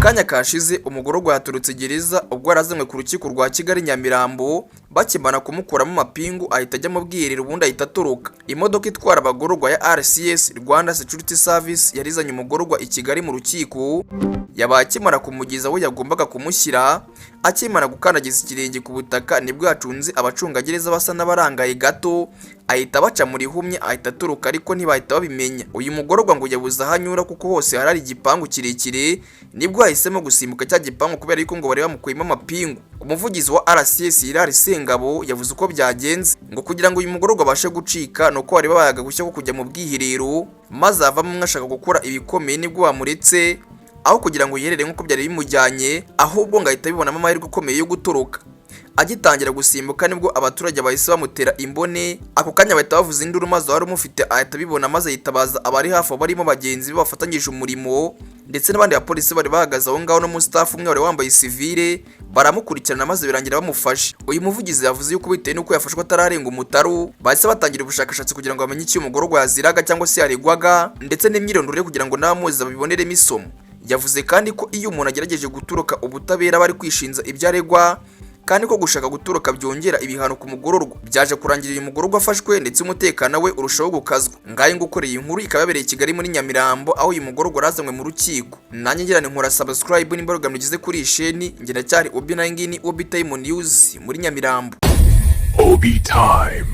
Kanya kashize umugororwa yaturutse gereza ubwo yarazanywe ku rukiko rwa Kigali Nyamirambo. Bakimara kumukuramo amapingu, ahita ajya mu bwiherero, ubundi ahita atoroka. Imodoka itwara abagororwa ya RCS, Rwanda Security Service, yarizanye umugororwa i Kigali mu rukiko. Yabaye akimara kumugeza aho yagombaga kumushyira, akimara gukandagiza ikirenge ku butaka, nibwo yacunze abacungagereza basa n'abarangaye gato, ahita baca mu rihumye, ahita atoroka, ariko ntibahita babimenya. Uyu mugororwa ngo yabuze aho anyura kuko hose hari igipangu kirekire, nibwo yahisemo gusimbuka cya gipangu kubera yuko ngo bari bamukuyemo amapingu. Umuvugizi wa RCS, Hilary Sengabo, yavuze uko byagenze. Ngo kugira ngo uyu mugororwa abashe gucika, nuko bari babaye gushya ko kujya mu bwiherero, maze avamo umwe ashaka gukora ibikomeye, nibwo bamuretse. Aho kugira ngo yiherere nk'uko byari bimujyanye, ahubwo ngo ahita abibonamo amahirwe akomeye yo gutoroka. Agitangira gusimbuka, nibwo abaturage bahise bamutera imbone. Ako kanya bahita bavuza induru, maze uwari umufite ahita abibona, maze yitabaza abari hafi aho barimo bagenzi be bafatanyije umurimo ndetse n'abandi bapolisi bari bahagaze aho ngaho, n'umu staff umwe wari wambaye sivile, baramukurikirana maze birangira bamufashe. Uyu muvugizi yavuze yuko bitewe n'uko yafashwe atararenga umutaru, bahise batangira ubushakashatsi kugira ngo bamenye icyo umugororwa yaziraga cyangwa se yaregwaga, ndetse n'imyirondoro ye, kugira ngo n'abamuzi babiboneremo isomo. Yavuze kandi ko iyo umuntu agerageje gutoroka ubutabera, bari kwishinza ibyo aregwa, kandi ko gushaka gutoroka byongera ibihano ku mugororwa. Byaje kurangira uyu mugororwa afashwe, ndetse umutekano we urushaho gukazwa. Ngayo ngukoreye inkuru ikaba yabereye i Kigali muri Nyamirambo, aho uyu mugororwa yazanywe mu rukiko. Nanjye ngira ni nkora subscribe nimba ugeze kuri iyi sheni. Njye ndacyari Obi, nayo ngiyi ni Obi Time News muri Nyamirambo. Obi Time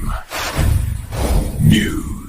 News.